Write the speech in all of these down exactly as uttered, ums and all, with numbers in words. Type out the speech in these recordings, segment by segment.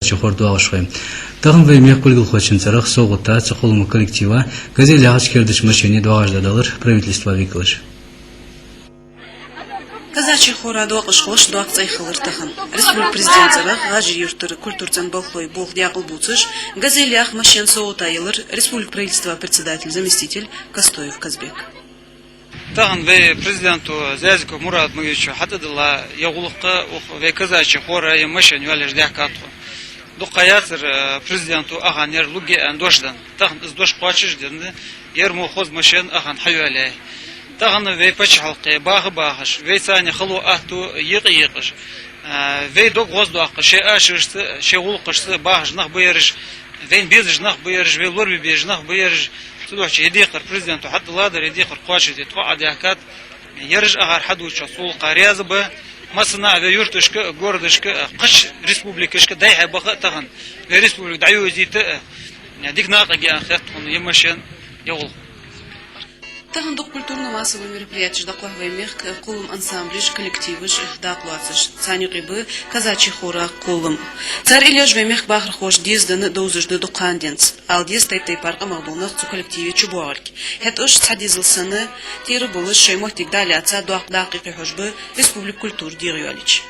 казачий хора доагӀаш хой. Тахан вай мехка кулгалхочун цӀерагӀа совгӀата цу кхоллама коллектива «Газель» яхача керда машене доагӀаш да, аьлар правительства викалаша. Казачий хора доакъашхоша доккха цӀай хилар тахан. Республика Президента цӀерагӀа ГӀажарий-Юртара культура цӀенбалхой болх даькъала бувцаш, «Газель» яха машен совгӀата елар республика правительства председателя заместитель Костоев Казбек. Тахан вай Президента Зязиков Мурад Магомедовича хьатӀадилла ер гӀулакх, укх вай казачий хора ер машен йоалаеш даьхкад тхо. Дукха ха яцар, э, Президента аханера лугге а дош дан. Тахан из дош кхоачаш а даьнна, ер мо хоза машен ахан хьайоалаяьй. Тахан вай паччахьалкхе баха а бахаш, вайца хало, аьттув екъа а екъаш, э, вай дог гӀоздоаккхаш, шоай ашарашца, шоай гӀулакхашца бахаш нах ба ераш, вайна безаш нах ба ераш, вай лорабе безаш нах ба ераш. Цудухьа ер декхар Президента хьатӀадилладар, ер декхар кхоачашде тхо а даьхкад. Ераш ахар хьадувцача сулха раьза ба. Массанахьа вай юрташка, городашка, кхыча республикашка дӀай-хьай баха а тахан, вай республика дӀайовзийта а, дика накъаяргья аьнна хет тхона ер машен, ер гӀулакх. Тахан дукха культурно-массови мероприятеш дӀакхухь вай мехка, кхоллама ансамблаш, коллективаш дакъа лоацаш. Царна юкъе ба казачий хора кхоллам. Цар иллеш вай мехка бахархоша дезаденна довзаш да дукха хана денз. Ала деза, тайп-тайпара къамах бола нах цу коллективе чубоагӀилга. ХӀаьта уж цхьа дезал санна, тӀера болаш шоай моттиг дӀалаьца, доккха дакъа кхихьош ба республика культура дегӀайоалайича.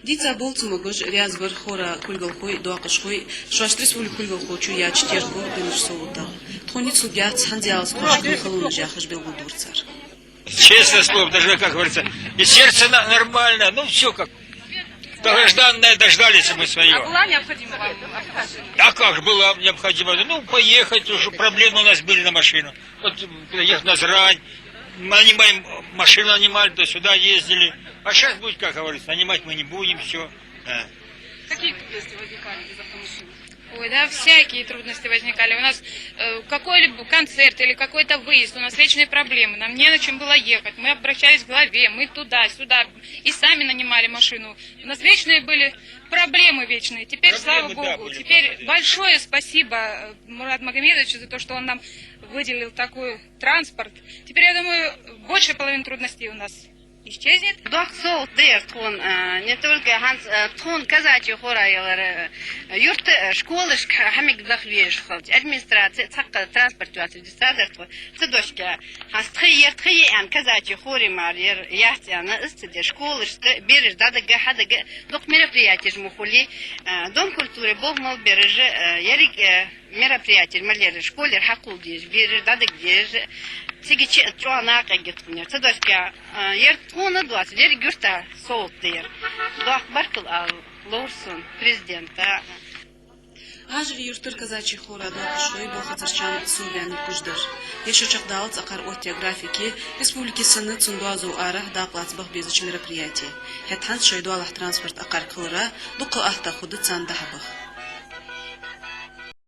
Дийца болх ца могаш, раьза бар хора кулгалхой, доакъашхой, шоашта республика кулгалхочо яьча терко динарча совгӀатах. Тхона ницлуг яц хӀанзалца тхоашка халонаш яхаш, белгалдора цар. Честное слово, даже, как говорится, и сердце на- нормально, ну, всё как. Долгожданное дождались мы своё. А была необходима вам обкатка? А как же была необходима? Ну, поехать, потому что проблемы у нас были на машину. Вот, м, ехать в Назрань, нанимаем машину, нанимали, туда-сюда ездили. А щас будет, как говорится, нанимать мы не будем, всё. А. Какие трудности возникали из-за автомашины? Ой, да, всякие трудности возникали. У нас, э, какой-либо концерт или какой-то выезд, у нас вечные проблемы. Нам не на чем было ехать. Мы обращались к главе, мы туда-сюда. И сами нанимали машину. У нас вечные были проблемы, вечные. Теперь, слава Богу, теперь большое спасибо, э, Мурад Магомедовичу за то, что он нам выделил такой транспорт. Теперь, я думаю, большая половина трудностей у нас исчезнет. Доккха совгӀат да ер тхона, а, не только хӀанз, а, тхона казачий хора ялар, а, юрта, а, школашка хьа-, хьамиг нах везаш хилча, администраци цхьаккха транспорт йоацаш дисадар тхо. Цу дошка хӀанз тха е-, тха е аьнна казачий хора мара ер яц аьнна, из ца де школашта бераш дӀадига, хьадига, дукха мероприятеш ма хулий, а, Дом культуры болх мел бераш, а, ерриг, а, мероприятеш мел ераш, школера хьакхувла дезаш, бераш дӀадига дезаш, цига чу а чӀоагӀа накъаяргья тхона ер. Цу дошка, а, ер тхона доацаш, ерриг юрта совгӀат да ер. Доккха баркал ала ловр сона Президента. ГӀажарий-Юртара казачий хора доакъашхой балхацарчарна сов баьннар гуш дар. Ер шу чакхдаллалца акхар оттаяь графике республике санна цун доазол арахьа дакъа лаца баха безача мероприяте. ХӀаьта хӀанз шоай доалахьа транспорт акхарга хилара дукха атта хургда царна дӀа-хьа баха.